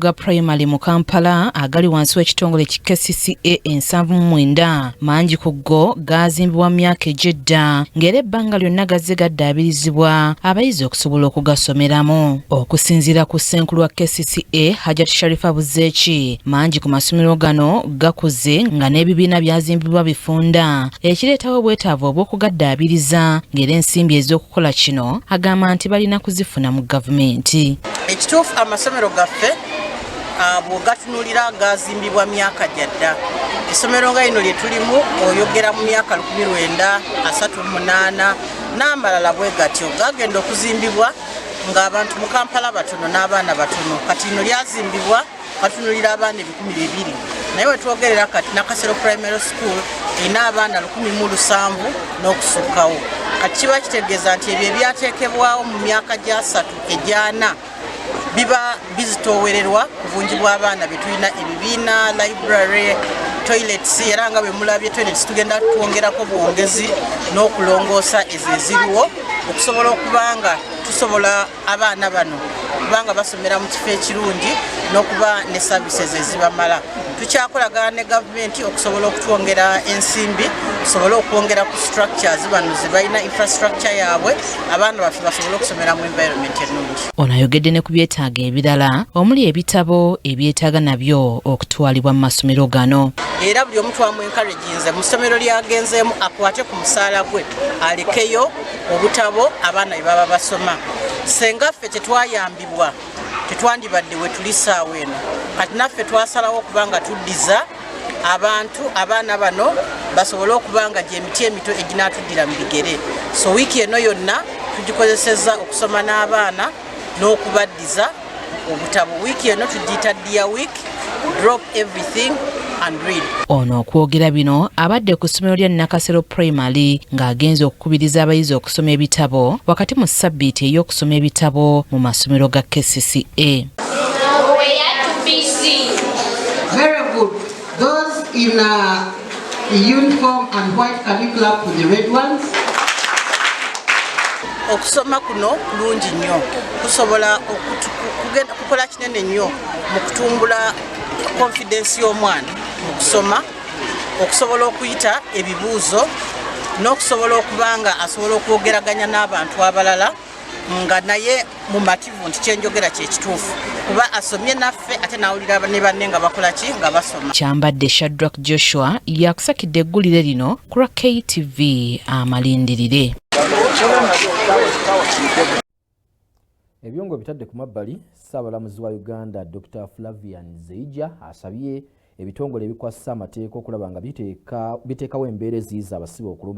Ga Primary mu Kampala agali wansi w'ekitongole ki KCCA 79, mangi ku go gaazimbibwa mu myaka egy'edda, ng'era ebbanga lyonna gazze gaddaabirizibwa abayizi okusobola okugasomeramu. Okusinziira ku ssenkulu wa KCCA, Hajat Sharifa Buzeeki, mangi ku masomero gano gakuze nga n'ebibiina byazimbibwa bifunda, ekireetawo obwetaavu obw'okugaddaabiriza, ng'era ensimbi ez'okukola kino agamba nti balina kuzifuna mu gavumenti. Ekituufu, amasomero gaffe bw'ogatunuulira gazimbibwa myaka gyadda. Essomero nga lino lye tulimu oyogera mu myaka 1938 n'amalala bwe gatyo. Gagenda okuzimbibwa ng'abantu mu Kampala batono n'abaana batono. Kati lino lyazimbibwa katunulira abaana 2000, naye wetwogerera kati Nakasero Primary School erina abaana 1700 n'okusukkawo. Kati kiba kitegeeza nti ebyo ebyateekebwawo mu myaka gyasatu egyana biba bizitoowererwa ku bungi bw'abaana be tulina. Ebibiina, library, toilets, era nga bwe mulabye toilets tugenda twongerako bwongezi n'okulongoosa ezo eziriwo okusobola okuba nga tusobola abaana bano kubanga basomera mu kifo ekirungi n'okuba ne services ezibamala. Tukyakolagana ne gavumenti okusobola okutwongera ensimbi, tusobole okwongera ku structures bano ze balina, infrastructure yaabwe, abaana baffe basobole okusomera mu environment ennungi. Ono ayogedde ne ku byetaago ebirala omuli ebitabo ebyetaaga nabyo okutwalibwa mu masomero gano. Era buli omu twamwencouraginze mu ssomero lyagenzeemu akwate ku musaala gwe alekeyo obutabo abaana bye baba basoma. Senga ffe tetwayambibwa, tetwandibadde we tuli saawa eno. Kati naffe twasalawo okuba nga tuddiza abantu abaana bano basobole okuba nga gyemiti emito eginaatuddira mu bigere. So wiiki eno yonna tugikozesezza okusoma n'abaana n'okubaddiza obutabo. Wiiki eno tugiyita Dear Week, drop everything and read. Ono okwogera bino abadde ku ssomero lya Nakasero Primary ng'agenze okukubiriza abayizi okusoma ebitabo wakati mu ssabbiiti ey'okusoma ebitabo mu masomero ga KCCA. Very good. Those in uniform and white, can you clap for the red ones? Okusoma kuno kulungi nnyo, kusobola kukola kinene nnyo mu kutumbula confidence y'omwana mu kusoma, okusobola okuyita ebibuuzo n'okusobola okuba nga asobola okwogeraganya n'abantu abalala nga naye mumativu nti kyenjogera kyekituufu, kuba asomye naffe ate n'awulira ne banne nga bakola ki, nga basoma. Kyambadde Shadrack Joshua yakusakidde eggulire lino ku lwa KTV Amalindirire. Ebyongo bitadde ku mabbali, Ssaabalamuzi wa Uganda Dr Flavian Zeija asabye ebitongole ebikwasisa amateeka okulaba nga biteekawo embeera eziyiza abasibe okulumba.